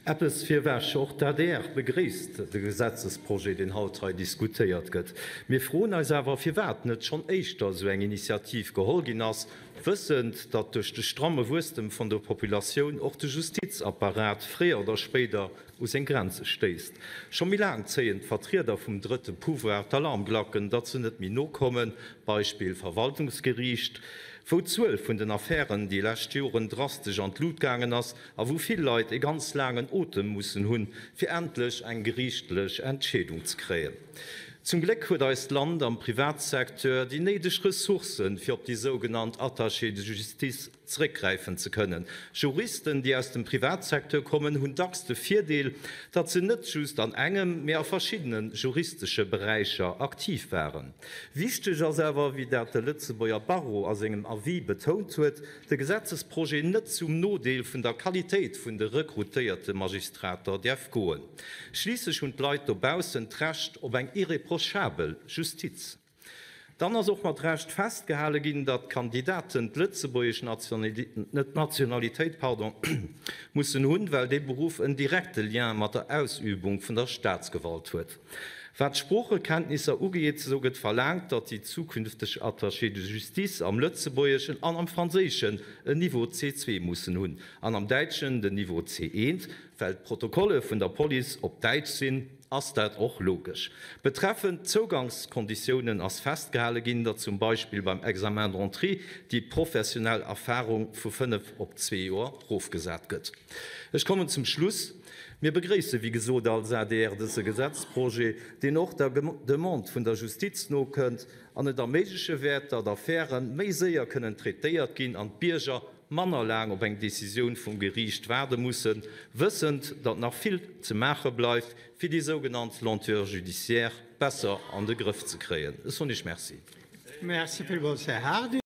Eppes virwech, Och d'ADR begréisst de Gesetzesprojet, deen haut hei diskutéiert gëtt. Mir froen eis awer, firwat net schonn éischter esou eng Initiativ geholl ginn ass, wëssend, datt duerch de stramme Wuesstem vun der Populatioun och de Justizapparat fréier oder spéider u seng Grenze stéisst. Scho méi laang zéien d'Vertrieder vum drëtte Pouvoir d'Alarmglacken, datt se net méi nokommen, Beispill Verwaltungsgeriicht, wou d'Zuel vun den Affären déi lescht Joren drastesch an d'Lut gaangen ass a wou vill Leit e ganz laangen Otem mussen hunn, fir endlech eng geriichtlech Entscheedung ze kréien. Zum Gléck huet eist Land am Privatsecteur déi néideg Ressourcen, fir op déi sougenannt Attachés de justice zeréckgräifen ze kënnen. Juristen, déi aus dem Privatsecteur kommen, hunn dacks de Virdeel, datt se net just an engem, mee a verschiddene juristesche Beräicher aktiv waren. Wichteg ass awer, wéi dat de Lëtzebuerger Barreau a sengem Avis betount huet, de Gesetzesprojet net zum Nodeel vun der Qualitéit vun de rekrutéierte Magistrater däerf goen. Schliisslech hunn d'Leit dobaussen d'Recht op eng irreprochabel Justiz. Dann ass och mat Recht festgehale ginn, datt d'Kandidaten d'lëtzebuergesch Nationalitéit mussen hunn, well dee Beruff en direkte Lien mat der Ausübung vun der Staatsgewalt huet. Wat d'Sproochekenntnisser ugeet, esou gëtt verlaangt, datt déi zukünfteg Attachés de justice am Lëtzebuergeschen an am Franséischen en Niveau C2 mussen hunn an am Däitschen den Niveau C1. Well d'Protokolle vun der Police op Däitsch sinn, ass dat och logesch. Betreffend d'Zougangskonditiounen ass festgehale ginn, datt zum Beispill beim Examen d'entrée déi professionell Erfarung vu 5 op zwee Joer rofgesat gëtt. Ech kommen zum Schluss. Mir begréisse wéi gesot als adr dëse Gesetzprojet, deen och der Demande vun der Justiz nokënnt an et erméigleche wäert, datt Affäre méi séier kënnen traitéiert ginn an d'Bierger manner laang op eng Decisioun vum Geriicht waarde mussen, wëssend, datt nach vill ze maache bleift, fir déi sougenannt Lenteur judiciaire besser an de Grëff ze kréien. Ech soen Iech Merci. Merci villmools, Här Harding.